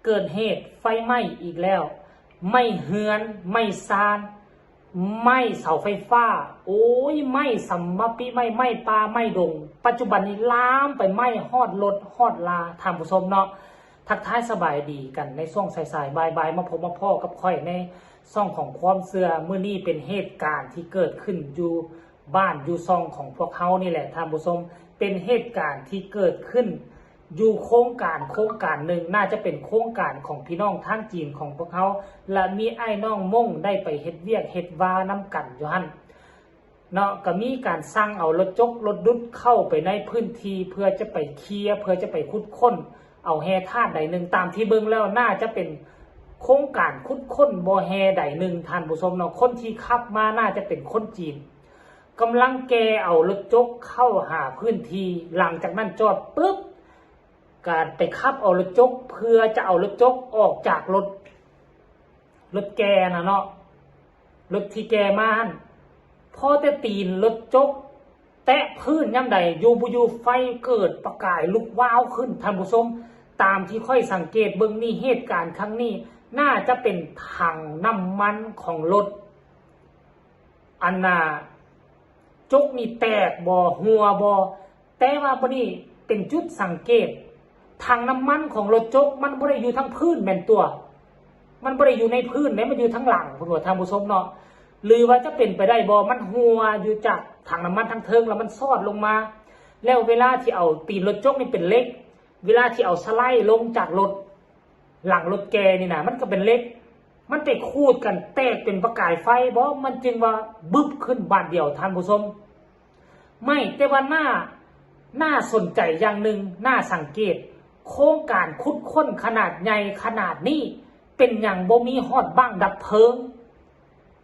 ເກີດເຫດໄຟໄໝ້ອີກແລ້ວ, ໄໝ້ເຮືອນ, ໄໝ້ຊານ, ໄໝ້ເສົາໄຟຟ້າ, ໂອ້ຍ ໄໝ້ສຳມະປິໄໝ້, ໄໝ້ປ່າໄໝ້ດົງ, ປັດຈຸບັນນີ້ລາມໄປໄໝ້ຮອດລົດຮອດລາ ທ່ານຜູ້ຊົມເນາະ. ທັກທາຍສະບາຍດີກັນໃນຊ່ວງສາຍໆ ບ່າຍໆ ມາພົບມາພໍ້ກັບຂ້ອຍໃນຊ່ອງຂອງຄວາມເຊື່ອ. ມື້ນີ້ເປັນເຫດການທີ່ເກີດຂຶ້ນຢູ່ ບ້ານຢູ່ຊ່ອງຂອງພວກເຮົານີ້ແຫຼະທ່ານຜູ້ຊົມ, ເປັນເຫດການທີ່ເກີດຂຶ້ນຢູ່ໂຄງການໂຄງການໜຶ່ງ, ໜ້າຈະເປັນໂຄງການຂອງພີ່ນ້ອງທາງຈີນຂອງພວກເຮົາ ແລະ ມີອ້າຍນ້ອງມົ້ງໄດ້ໄປເຮັດວຽກເຮັດວານຳກັນຢູ່ຫັ້ນເນາະ. ກໍມີການສັ່ງເອົາລົດຈົກລົດດຸດເຂົ້າໄປໃນພື້ນທີ່ ເພື່ອຈະໄປເຄຍ ເພື່ອຈະໄປຂຸດຄົ້ນ ເອົາແຮ່ທາດໃດໜຶ່ງ, ຕາມທີ່ເບິ່ງແລ້ວໜ້າຈະເປັນໂຄງການຂຸດຄົ້ນບໍ່ແຮ່ໃດໜຶ່ງທ່ານຜູ້ຊົມເນາະ. ຄົນທີ່ຂັບມາໜ້າຈະເປັນຄົນຈີນ, ກຳລັງແກ່ເອົາລົດຈົກເຂົ້າຫາພື້ນທີ່. ຫຼັງຈາກນັ້ນຈອດປຶບ ກະໄປຂັບເອົາລົດຈົກ ເພື່ອຈະເອົາລົດຈົກອອກຈາກລົດ ລົດແກ່ນະເນາະ, ລົດທີ່ແກ່ມາຫັ້ນ. ພໍແຕ່ຕີນລົດຈົກແຕະພື້ນຍາມໃດ ຢູ່ບໍ່ຢູ່ໄຟເກີດປະກາຍລຸກວາວຂຶ້ນທ່ານຜູ້ຊົມ. ຕາມທີ່ຂ້ອຍສັງເກດເບິ່ງນີ້ ເຫດການຄັ້ງນີ້ໜ້າຈະເປັນຖັງນ້ຳມັນຂອງລົດ ອັນນ່າ ຈົກນີ້ແຕກບໍ່ ຮົ່ວບໍ່. ແຕ່ວ່າບັດນີ້ເປັນຈຸດສັງເກດ, ຖັງນ້ຳມັນຂອງລົດຈົກມັນບໍ່ໄດ້ຢູ່ທາງພື້ນແມ່ນຕົວະ, ມັນບໍ່ໄດ້ຢູ່ໃນພື້ນເດ້, ມັນຢູ່ທາງຫຼັງພຸ້ນວ່າທ່ານຜູ້ຊົມເນາະ. ຫຼືວ່າຈະເປັນໄປໄດ້ບໍ່ ມັນຮົ່ວຢູ່ຈາກຖັງນ້ຳມັນທາງເທິງ ແລ້ວມັນຊອດລົງມາ, ແລ້ວເວລາທີ່ເອົາ ຕີນລົດຈົກນີ້ເປັນເຫຼັກ, ເວລາທີ່ເອົາສະໄລລົງຈາກລົດ ຫຼັງລົດແກ່ນີ້ນະ ມັນກໍເປັນເຫຼັກ, ມັນໄປຂູດກັນແຕກເປັນປະກາຍໄຟບໍ່ ມັນຈຶ່ງວ່າບຶບຂຶ້ນບາດດຽວທ່ານຜູ້ຊົມ. ໄໝ ແຕ່ວ່າໜ້າ ໜ້າສົນໃຈຢ່າງໜຶ່ງ ໜ້າສັງເກດ, ໂຄງການຂຸດຄົ້ນຂະໜາດໃຫຍ່ຂະໜາດນີ້ ເປັນຫຍັງບໍ່ມີຮອດບັ້ງດັບເພີງ?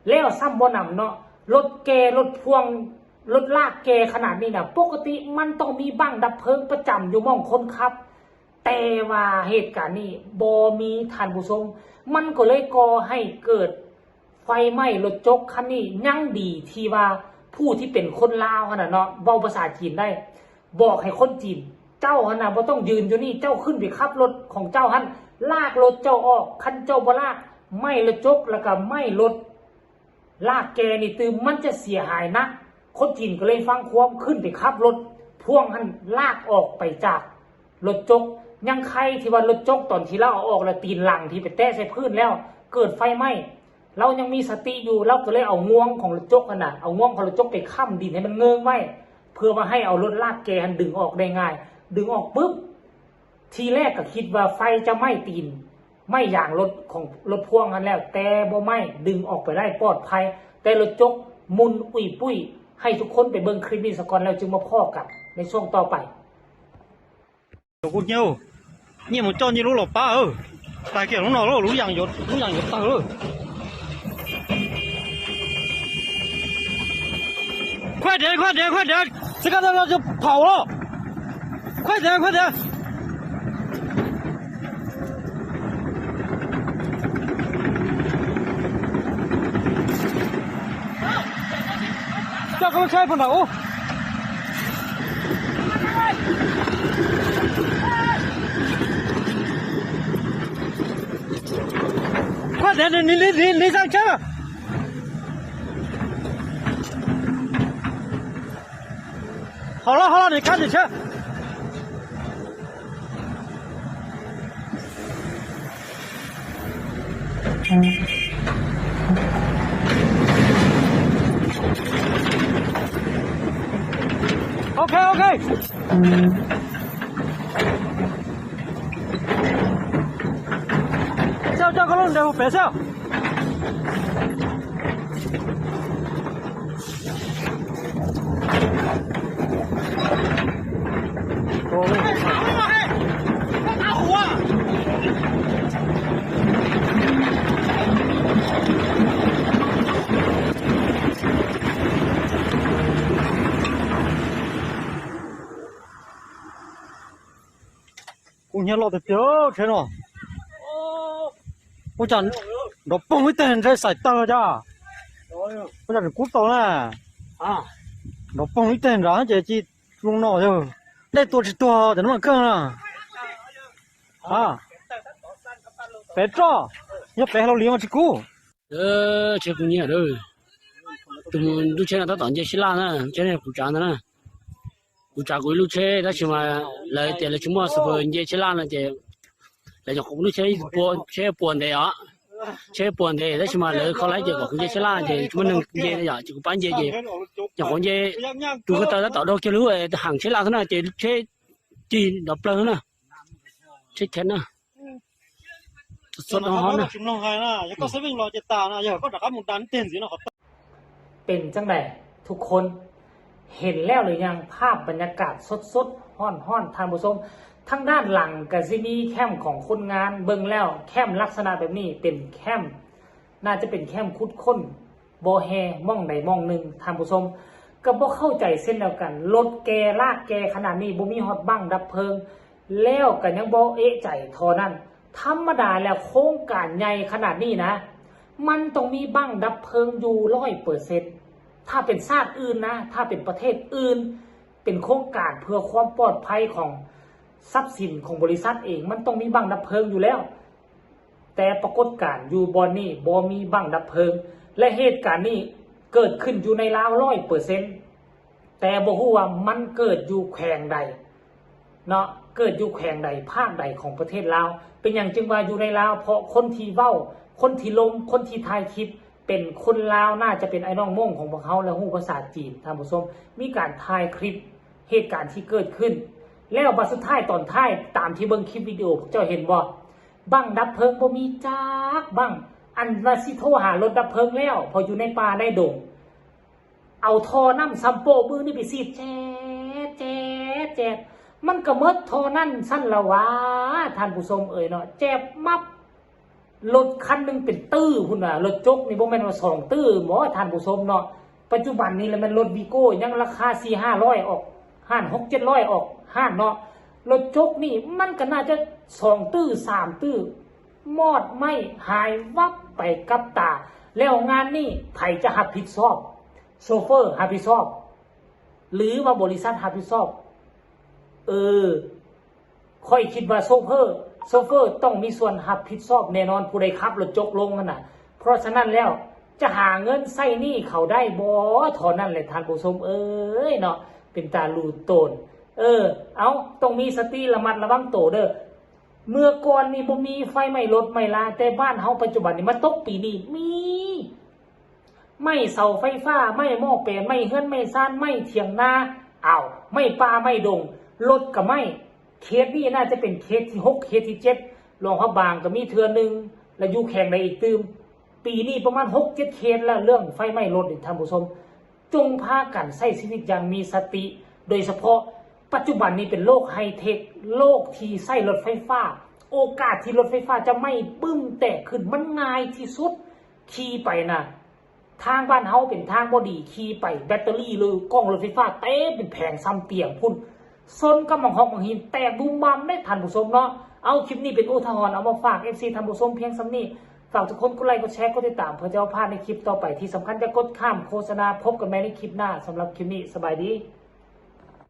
ແລ້ວຊ້ຳບໍ່ໜຳເນາະ, ລົດແກ່ ລົດພ່ວງ ລົດລາກແກ່ຂະໜາດນີ້ນະ ປົກກະຕິມັນຕ້ອງມີບັ້ງດັບເພີງປະຈຳຢູ່ໝ່ອງຄົນຂັບ, ແຕ່ວ່າເຫດການນີ້ບໍ່ມີທ່ານຜູ້ຊົມ, ມັນກໍເລີຍກໍ່ໃຫ້ເກີດໄຟໄໝ້ລົດຈົກຄັນນີ້. ຍັງດີທີ່ວ່າຜູ້ທີ່ເປັນຄົນລາວຫັ້ນນະເນາະ ເວົ້າພາສາຈີນໄດ້, ບອກໃຫ້ຄົນຈີນ ເຈົ້າຫັ້ນນະບໍ່ຕ້ອງຢືນຢູ່ນີ້, ເຈົ້າຂຶ້ນໄປຂັບລົດຂອງເຈົ້າຫັ້ນ ລາກລົດເຈົ້າອອກ, ຄັນເຈົ້າບໍ່ລາກ ໄໝ້ລົດຈົກ ແລ້ວກໍໄໝ້ລົດ ລາກແກ່ນີ້ຕື່ມມັນຈະເສຍຫາຍໜັກ. ຄົນຈີນກໍເລີຍຟັງຄວາມ ຂຶ້ນໄປຂັບລົດພ່ວງຫັ້ນ ລາກອອກໄປຈາກລົດຈົກ. ຍັງໄຄທີ່ວ່າລົດຈົກຕອນທີ່ລາວເອົາອອກແລ້ວ ຕີນຫຼັງທີ່ໄປແຕະໃສ່ພື້ນແລ້ວເກີດໄຟໄໝ້, ລາວຍັງມີສະຕິຢູ່, ລາວກໍເລີຍເອົາງວງຂອງລົດຈົກຫັ້ນນະ, ເອົາງວງຂອງລົດຈົກໄປຄ້ຳດິນໃຫ້ມັນເງີງໄວ້ ເພື່ອວ່າໃຫ້ເອົາລົດລາກແກ່ຫັ້ນດຶງອອກໄດ້ງ່າຍ. ດຶງອອກປຶບ ທີແລກກໍຄິດວ່າໄຟຈະໄໝ້ຕີນ ໄໝ້ຢາງລົດຂອງລົດພ່ວງຫັ້ນແລ້ວ, ແຕ່ບໍ່ໄໝ້, ດຶງອອກໄປໄດ້ປອດໄພ, ແຕ່ລົດຈົກໝຸ່ນອຸ້ຍປຸ້ຍ. ໃຫ້ທຸກຄົນໄປເບິ່ງຄລິບນີ້ສາກ່ອນ ແລ້ວຈຶ່ງມາພໍ້ກັນໃນຊ່ວງຕໍ່ໄປ. ໂອ້ ກູເຫຍວ ນີ້ມັນເຈົ້ານີ້ລູກຫຼໍ່ປ້າເອີຍ, ຕາຍແກ່ລງນອກແລ້ວ ລູກຢ່າງຢົດ ລູກຢ່າງຢົດຕາເອີຍ. 快点，快点，快点，这个要，要跑了，快点，快点。叫他们开门了哦。快点，你，你，你，你，你上车。 好了，好了，你赶紧去。OK，OK。 叫，叫个弄得别笑。Ui, nhớ lo từ từ thế nó. Ôi chà, nó bông ít tên thế sải tơ cha. Ôi chà, nó cút tàu nè. À. Nó bông ít tên đó, chứ chi luôn nọ chứ. Đây tua chỉ tua, thì nó mà cưng nè. À. Pes tro, nyob pes hlo li ma chi ku. Ơ, che ku nia dơ. Tu mu du che na ta tong je chi la na, che ne ku cha na. Ku cha ku lu che, ta chi ma, la te la chi mo sa po je chi la na je. La jo ku lu che po, che po de a. Che po de, ta chi ma la ko la je ko ku je chi la je, mo nung je ya, chi ku pan je je. Jo ko je, tu ko ta ta do che lu, e, hang chi la na je, che, ti do pla na. Che che na. Sốt ເປັນຈັ່ງໃດທຸກຄົນ ເຫັນແລ້ວຫຼືຍັງ ພາບບັນຍາກາດສົດໆ ຮ້ອນໆ ທ່ານຜູ້ຊົມ? ທາງດ້ານຫຼັງກະຊິມີແຄ້ມຂອງຄົນງານ ເບິ່ງແລ້ວແຄ້ມລັກສະນະແບບນີ້ເປັນແຄ້ມ ໜ້າຈະເປັນແຄ້ມຂຸດຄົ້ນບໍ່ແຮ່ໝ່ອງໃດໝ່ອງໜຶ່ງ ທ່ານຜູ້ຊົມ. ກະບໍ່ເຂົ້າໃຈເຊັ່ນດຽວກັນ ລົດແກ່ລາກແກ່ຂະໜາດນີ້ ບໍ່ມີຮອດບັ້ງດັບເພີງ ແລ້ວກໍຍັງບໍ່ເອະໃຈທໍ່ນັ້ນ. ທຳມະດາແລ້ວໂຄງການໃຫຍ່ຂະໜາດນີ້ນະ ມັນຕ້ອງມີບັ້ງດັບເພີງຢູ່ຮ້ອຍເປີເຊັນ. ຖ້າເປັນຊາດອື່ນນະ, ຖ້າເປັນປະເທດອື່ນ, ເປັນໂຄງການເພື່ອຄວາມປອດໄພຂອງຊັບສິນຂອງບໍລິສັດເອງ, ມັນຕ້ອງມີບັ້ງດັບເພີງຢູ່ແລ້ວ. ແຕ່ປາກົດການຢູ່ບ່ອນນີ້ບໍ່ມີບັ້ງດັບເພີງ ແລະ ເຫດການນີ້ເກີດຂຶ້ນຢູ່ໃນລາວຮ້ອຍເປີເຊັນ. ແຕ່ບໍ່ຮູ້ວ່າມັນເກີດຢູ່ແຂວງໃດເນາະ, ເກີດຢູ່ແຂວງໃດ ພາກໃດຂອງປະເທດລາວ. ເປັນຫຍັງຈຶ່ງວ່າຢູ່ໃນລາວ? ເພາະຄົນທີ່ເວົ້າ, ຄົນທີ່ລົງ, ຄົນທີ່ຖ່າຍຄລິບ ເປັນຄົນລາວ, ໜ້າຈະເປັນອ້າຍນ້ອງມົ້ງຂອງພວກເຮົາ ແລະ ຮູ້ພາສາຈີນ, ທ່ານຜູ້ຊົມ. ມີການຖ່າຍຄລິບເຫດການທີ່ເກີດຂຶ້ນ ແລ້ວບັດສຸດທ້າຍຕອນທ້າຍ ຕາມທີ່ເບິ່ງຄລິບວິດີໂອ ພວກເຈົ້າເຫັນບໍ່? ບັ້ງດັບເພີງບໍ່ມີຈັກບັ້ງ. ອັນວ່າຊິໂທຫາລົດດັບເພີງແລ້ວ ເພາະຢູ່ໃນປ່າໃນດົງ. ເອົາທໍ່ນ້ຳຊຳໂປ້ມື້ນີ້ໄປສີດແຈດ ແຈດ ແຈດ ມັນກະໝົດທໍ່ນັ້ນຊັ້ນລະຫວາ ທ່ານຜູ້ຊົມເອີຍເນາະ. ແຈບມັບ ລົດຄັນໜຶ່ງເປັນຕື້ພຸ້ນນະ. ລົດຈົກນີ້ບໍ່ແມ່ນວ່າສອງຕື້ບໍ ທ່ານຜູ້ຊົມເນາະ. ປັດຈຸບັນນີ້ລະແມ່ນລົດວີໂກ້ ຍັງລາຄາສີ່ຫ້າຮ້ອຍອອກຮ້ານ ຫົກເຈັດຮ້ອຍອອກຮ້ານເນາະ. ລົດຈົກນີ້ມັນກະໜ້າຈະສອງຕື້ ສາມຕື້ ມອດໄມ້ຫາຍວັບໄປກັບຕາ. ແລ້ວງານນີ້ໃຜຈະຮັບຜິດຊອບ? ໂຊເຟີຮັບຜິດຊອບ ຫຼືວ່າບໍລິສັດຮັບຜິດຊອບ? ເອີ ຂ້ອຍຄິດວ່າໂຊເຟີ ໂຊເຟີຕ້ອງມີສ່ວນຮັບຜິດຊອບແນ່ນອນ ຜູ້ໃດຂັບລົດຈົກລົງຫັ້ນນະ. ເພາະສະນັ້ນແລ້ວ ຈະຫາເງິນໃຊ້ໜີ້ເຂົາໄດ້ບໍ່? ເທົ່ານັ້ນແຫຼະທ່ານຜູ້ຊົມເອີຍເນາະ ເປັນຕາລູໂຕນ. ເອີ ເອົາ ຕ້ອງມີສະຕິລະມັດລະວັງໂຕເດີ້. ເມື່ອກ່ອນນີ້ບໍ່ມີໄຟໄໝ້ລົດໄໝ້ລາ ແຕ່ບ້ານເຮົາປັດຈຸບັນນີ້ ມາຕົກປີນີ້ມີ ໄໝ້ເສົາໄຟຟ້າ ໄໝ້ໝໍ້ແປນ ໄໝ້ເຮືອນໄໝ້ຊານ ໄໝ້ຖຽງນາ ອ້າວ ໄໝ້ປ່າໄໝ້ດົງ ລົດກະໄໝ້. ເຂດນີ້ໜ້າຈະເປັນເຂດທີຫົກ ເຂດທີເຈັດ ຫຼວງພະບາງກະມີເທື່ອໜຶ່ງ ແລະ ຢູ່ແຂວງໃດອີກຕື່ມ? ປີນີ້ປະມານຫົກເຈັດເຂດແລ້ວ ເລື່ອງໄຟໄໝ້ລົດນີ້ທ່ານຜູ້ຊົມ. ຈົ່ງພາກັນໃຊ້ຊີວິດຢ່າງມີສະຕິ ໂດຍສະເພາະປັດຈຸບັນນີ້ເປັນໂລກໄຮເທັກ ໂລກທີ່ໃຊ້ລົດໄຟຟ້າ ໂອກາດທີ່ລົດໄຟຟ້າຈະໄໝ້ບຶ້ມແຕກຂຶ້ນ ມັນງ່າຍທີ່ສຸດ. ຂີ່ໄປນະ ທາງບ້ານເຮົາເປັນທາງບໍ່ດີ ຂີ່ໄປແບັດເຕີຣີ ຫຼື ກ້ອງລົດໄຟຟ້າເຕັມເປັນແຜງຊຳຕຽງພຸ້ນ ຊົນກັບໝາກຮອກໝາກຫີນແຕກບຸ້ມບັ້ມເດ້ທ່ານຜູ້ຊົມເນາະ. ເອົາ ຄລິບນີ້ເປັນອຸທາຫອນເອົາມາຝາກເອັຟຊີທ່ານຜູ້ຊົມພຽງສ່ຳນີ້. ຝາກທຸກຄົນກົດໄລ ກົດແຊ ກົດຕິດຕາມ ເພື່ອຈະບໍ່ພາດໃນຄລິບຕໍ່ໄປ. ທີ່ສຳຄັນຢ່າກົດຂ້າມໂຄສະນາ. ພົບກັນໃໝ່ໃນຄລິບໜ້າ. ສຳລັບຄລິບນີ້ ສະບາຍດີ.